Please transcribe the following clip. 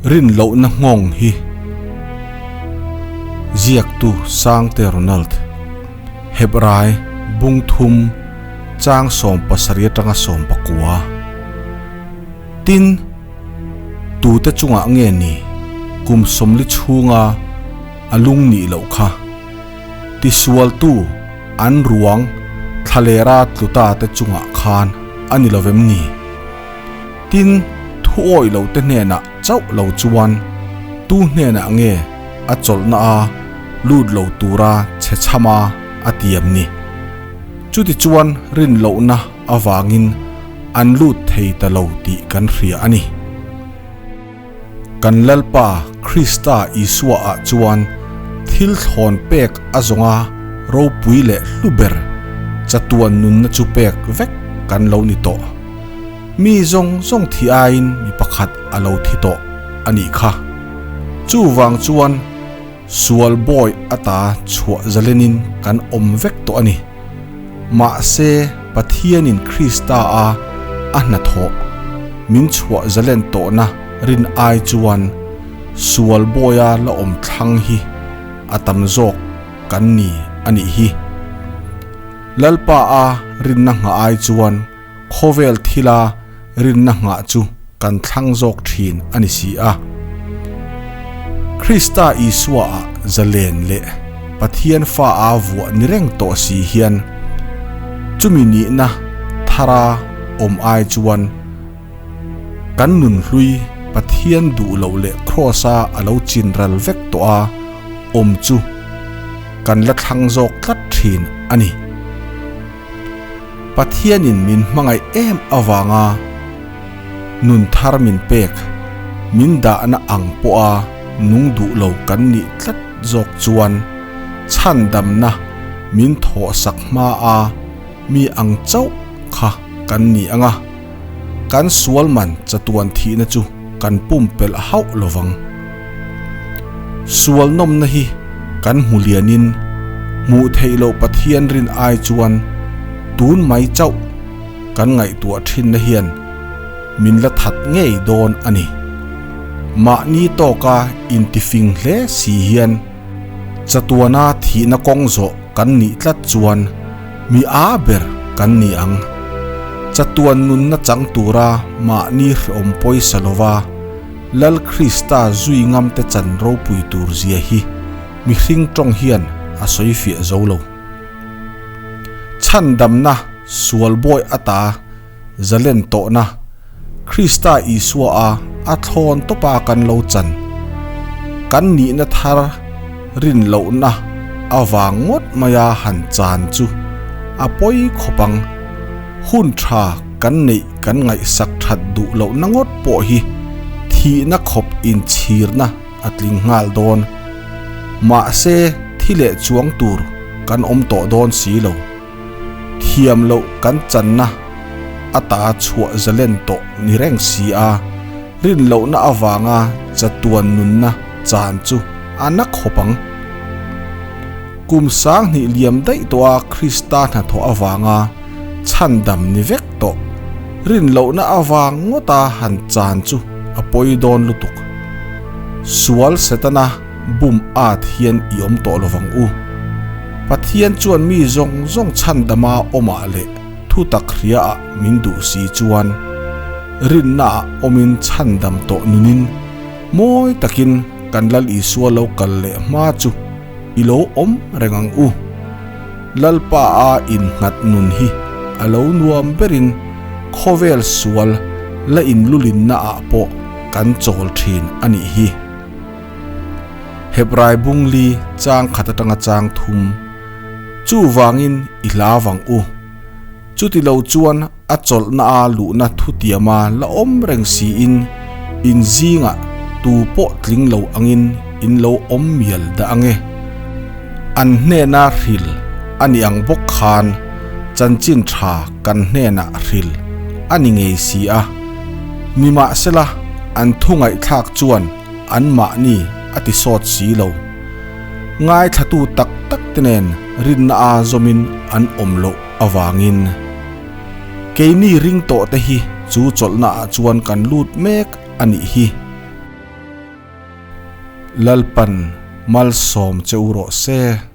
Rin lohna nghawng hi ziaktu Sangte Ronald, Hebrai bung thum chang 70 atanga 19. Tin, tute chungah nge ni kum 40 chhunga a lung nih loh kha? Tisualtu an ruang thlalera tluta te chungah khan a ni lovem ni? Tin, thu awih lo te hnenah chauh lo chuan tu hnenah nge a chawlhna a lut lo tura chhe chhama a tiam ni? Chutichuan rin lohna avangin an lut thei ta lo tih kan hria a ni. Kan Lalpa Krista Isua ah chuan thil thlawn pek a zawnga ropui leh hlu ber chatuan nunna chu pek vek kan lo ni tawh. Mi zawng zawng thi aiin mi pakhat a lo thi tawh a nih kha. Chuvang chuan sual bawi ata chhuah zalenin kan awm vek tawh a ni. Mahse, Pathianin Krista a a hnathawh min chhuah zalen tawhna rin ai chuan sual bawia la awm thlang hi a tam zawk kan ni a nih hi. Lalpa a rinna nghah ai chuan khawvel thila rinna nghah chu kan thlang zawk thin a ni si a. Krista Isua ah zalen leh Pathian fa a vuah ni reng tawh si hian chumi nihna thara awm ai chuan kan nun hlui Pathian duh loh leh Kraws-a a lo chin ral vek tawh a awm chu kan la thlang zawk tlat thin a ni. Pathianin min hmangaih em avanga nun thar min pek, min dahna ang pawha nung duh lo kan nih tlat zawk chuan chhandamna min thawhsak hmaa mi ang chauh kha kan ni ang a, kan sual man chatuan thihna chu kan pumpelh hauh lovang. Sual nawmna hi kan hmu lianin hmuh theih loh Pathian rin ai chuan tun mai chauh kan ngaihtuah thinna hian min la that ngei dawn a ni. Mahni tawka intifing hle si hian chatuana thihna kawng zawh kan nih tlat chuan mi a ber kan ni ang. Chatuan nunna chang tura mahni hrehawm pawisa lova Lal Krista zui ngamte chan ropui tur zia hi mihring tawng hian a sawi fiah zo lo. Chhandamna sual bawi ata zalen tawhna Krista Isua a a thlawn tawpa kan lo chan kan nihna thar rin lohna avang ngawt maia han chan chu a pawi khawp ang. Hun tha kan neih kan ngaihsak that duh lohna ngawt pawh hi thihna khawp inchhirna a tling nghal dawn. Mahse, thi leh chuang tur kan awm tawh dawn si lo. Thiam loh kan channa a ta chhuah zalen tawh ni reng si a, rin lohna avanga chatuan nunna chan chu a na khawp ang. Kum 2000 liam daih tawha Krista hnathawh avanga chhandam ni vek tawh, rin lohna avang ngawta han chan chu a pawi dawn lutuk. Sual Setana bum at hian i awm tawh lovang u. Pathian chuan mi zawng zawng chhandama awmah leh thutak hriaah min duh si chuan rinnaah awmin chhandam tawh nunin mawi takin kan Lal Isua lo kal leh hma chu i lo awm reng ang u. Lalpa a innghat nun hi a lo nuam berin khawvel sual la inlulinna ah pawh kan chawl thin a nih hi. Hebrai bungli chang khat atanga chang thum chuvangin i hla vang u. Chuti lo chuan a chawlhna a luhna thutiama la awm reng siin in zingah tu pawh tling lo angin in lo awm mial dah ang e. An hnena hril a ni ang bawk khan chanchin tha kan hnenah hril a ni ngei si a. Nimahsela an thu ngaihthlak chuan anmahni a ti sawt si lo. Ngaithlatu tak tak te nen rinna a zawmin an awm loh avangin keini ring tawh te hi chu chawlhna ah chuan kan lut mek a nih hi. Lalpan malsawm che u rawh se.